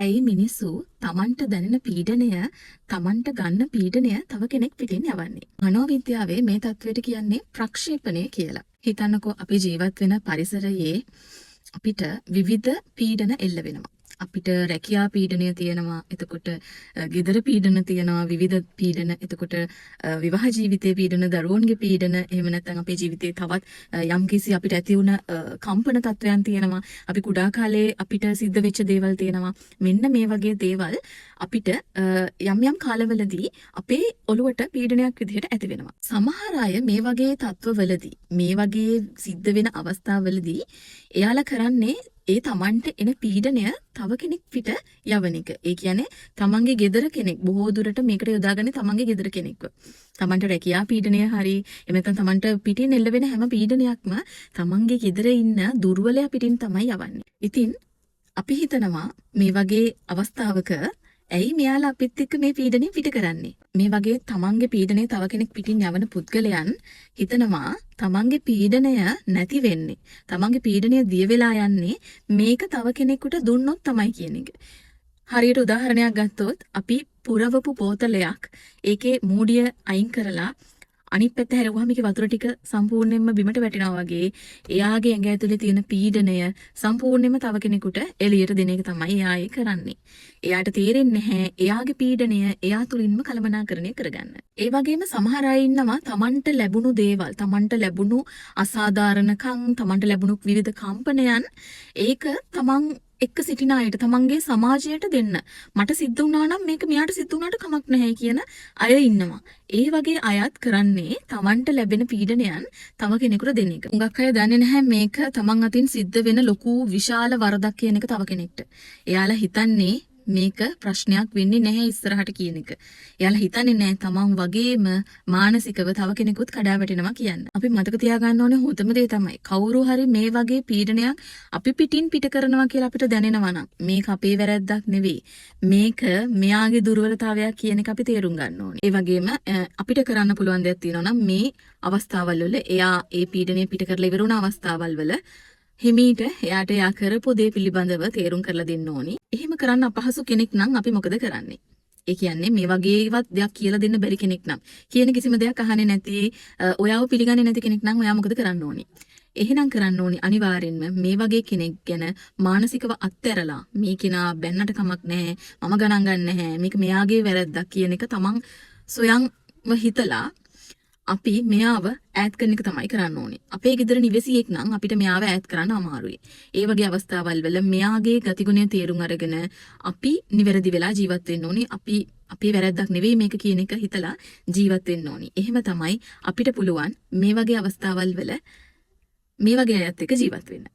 ඇයි මිනිස්සු තමන්ට දැනෙන පීඩනය, තමන්ට ගන්න පීඩනය තව කෙනෙක් පිටින් යවන්නේ? මනෝවිද්‍යාවේ මේ තත්ත්වයට කියන්නේ ප්‍රක්ෂේපණය කියලා. හිතන්නකෝ, අපි ජීවත් වෙන පරිසරයේ අපිට විවිධ පීඩන එල්ල වෙනවා. අපිට රැකියා පීඩනය තියෙනවා. එතකොට ගෙදර පීඩන තියෙනවා, විවිධ පීඩන. එතකොට විවාහ ජීවිතයේ පීඩන, දරුවන්ගේ පීඩන, එහෙම නැත්නම් අපේ ජීවිතයේ තවත් යම්කිසි අපිට ඇති වුණ කම්පන තත්වයන් තියෙනවා. අපි කුඩා කාලේ අපිට සිද්ධ වෙච්ච දේවල් තියෙනවා. මෙන්න මේ වගේ දේවල් අපිට යම් යම් කාලවලදී අපේ ඔළුවට පීඩනයක් විදිහට ඇති වෙනවා. සමහර අය මේ වගේ තත්ත්වවලදී, මේ වගේ සිද්ධ වෙන අවස්ථාවලදී එයාලා කරන්නේ ඒ තමන්ට එන පීඩනය තව කෙනෙක් පිට යවන එක. ඒ කියන්නේ තමන්ගේ ගෙදර කෙනෙක්, බොහෝ දුරට මේකට යොදාගන්නේ තමන්ගේ ගෙදර කෙනෙක්ව. තමන්ට රැකියා පීඩනය හරි, එහෙම නැත්නම් තමන්ට පිටින් එල්ල වෙන හැම පීඩනයක්ම තමන්ගේ ගෙදර ඉන්න දුර්වලයා පිටින් තමයි යවන්නේ. ඉතින් අපි හිතනවා මේ වගේ අවස්ථාවක ඇයි මෙයාලා අපිත් එක්ක මේ පීඩනය පිට කරන්නේ? මේ වගේ තමන්ගේ පීඩනය තව කෙනෙක් පිටින් යවන පුද්ගලයන් හිතනවා තමන්ගේ පීඩනය නැති වෙන්නේ, තමන්ගේ පීඩනය දිය වෙලා යන්නේ මේක තව කෙනෙකුට දුන්නොත් තමයි කියන එක. හරියට උදාහරණයක් ගත්තොත්, අපි පුරවපු බෝතලයක් ඒකේ මූඩිය අයින් කරලා අනිත් පැත්ත හැරෙව්වහම ඒකේ වතුර ටික සම්පූර්ණයෙන්ම බිමට වැටෙනවා වගේ, එයාගේ ඇඟ ඇතුලේ තියෙන පීඩනය සම්පූර්ණයෙන්ම තව කෙනෙකුට එළියට දෙන එක තමයි එයා ඒ කරන්නේ. එයාට තේරෙන්නේ නැහැ එයාගේ පීඩනය එයා තුලින්ම කළමනාකරණය කරගන්න. ඒ වගේම සමහර අය ඉන්නවා තමන්ට ලැබුණු දේවල්, තමන්ට ලැබුණු අසාධාරණකම්, තමන්ට ලැබුණු විවිධ කම්පනයන් ඒක තමන් එක්ක සිටින අයට, තමන්ගේ සමාජයට දෙන්න. මට සිද්ධ වුණා නම් මේක මෙයාට සිද්ධ වුණාට කමක් නැහැ කියන අය ඉන්නවා. ඒ වගේ අයත් කරන්නේ තමන්ට ලැබෙන පීඩනයන් තව කෙනෙකුට දෙන එක. හුඟක් අය දන්නේ නැහැ මේක තමන් අතින් සිද්ධ වෙන ලොකු විශාල වරදක් කියන එක තව කෙනෙක්ට. එයාලා හිතන්නේ මේක ප්‍රශ්නයක් වෙන්නේ නැහැ ඉස්සරහට කියන එක. එයාලා හිතන්නේ නැහැ තමන් වගේම මානසිකව තව කෙනෙකුත් කඩා වැටෙනවා කියන්න. අපි මතක තියාගන්න ඕනේ හොඳම දේ තමයි, කවුරු හරි මේ වගේ පීඩනයක් අපි පිටින් පිට කරනවා කියලා අපිට දැනෙනවා නම් මේක අපේ වැරැද්දක් නෙවෙයි. මේක මෙයාගේ දුර්වලතාවයක් කියන එක අපි තේරුම් ගන්න ඕනේ. ඒ වගේම අපිට කරන්න පුළුවන් දෙයක් තියෙනවා නම්, මේ අවස්ථාවල් වල, එයා ඒ පීඩනය පිට කරලා ඉවර වුණ අවස්ථාවල් වල හිමීට එයාට එයා කරපු දේ පිළිබඳව තේරුම් කරලා දෙන්න ඕනි. එහෙම කරන්න අපහසු කෙනෙක් නම් අපි මොකද කරන්නේ? ඒ කියන්නේ මේ වගේවත් දෙයක් කියලා දෙන්න බැරි කෙනෙක් නම්, කියන කිසිම දෙයක් අහන්නේ නැති, ඔයාව පිළිගන්නේ නැති කෙනෙක් නම් ඔයා මොකද කරන්න ඕනි? එහෙනම් කරන්න ඕනි අනිවාර්යෙන්ම මේ වගේ කෙනෙක් ගැන මානසිකව අත්හැරලා, මේ කෙනා බැන්නට කමක් නැහැ, මම ගණන් ගන්න නැහැ, මේක මෙයාගේ වැරැද්දක් කියන එක තමන් සොයන්ව හිතලා අපි මෙයාව ඈත් කරන එක තමයි කරන්න ඕනේ. අපේ ගෙදර නිවසියෙක් නම් අපිට මෙයාව ඈත් කරන්න අමාරුයි. ඒ වගේ අවස්ථාවල් වල මෙයාගේ ගතිගුණය තේරුම් අරගෙන අපි නිවැරදි වෙලා ජීවත් වෙන්න ඕනේ. අපි අපේ වැරැද්දක් නෙවෙයි මේක කියන එක හිතලා ජීවත් වෙන්න ඕනේ. එහෙම තමයි අපිට පුළුවන් මේ වගේ අවස්ථාවල් වල මේ වගේ අයත් එක්ක ජීවත් වෙන්න.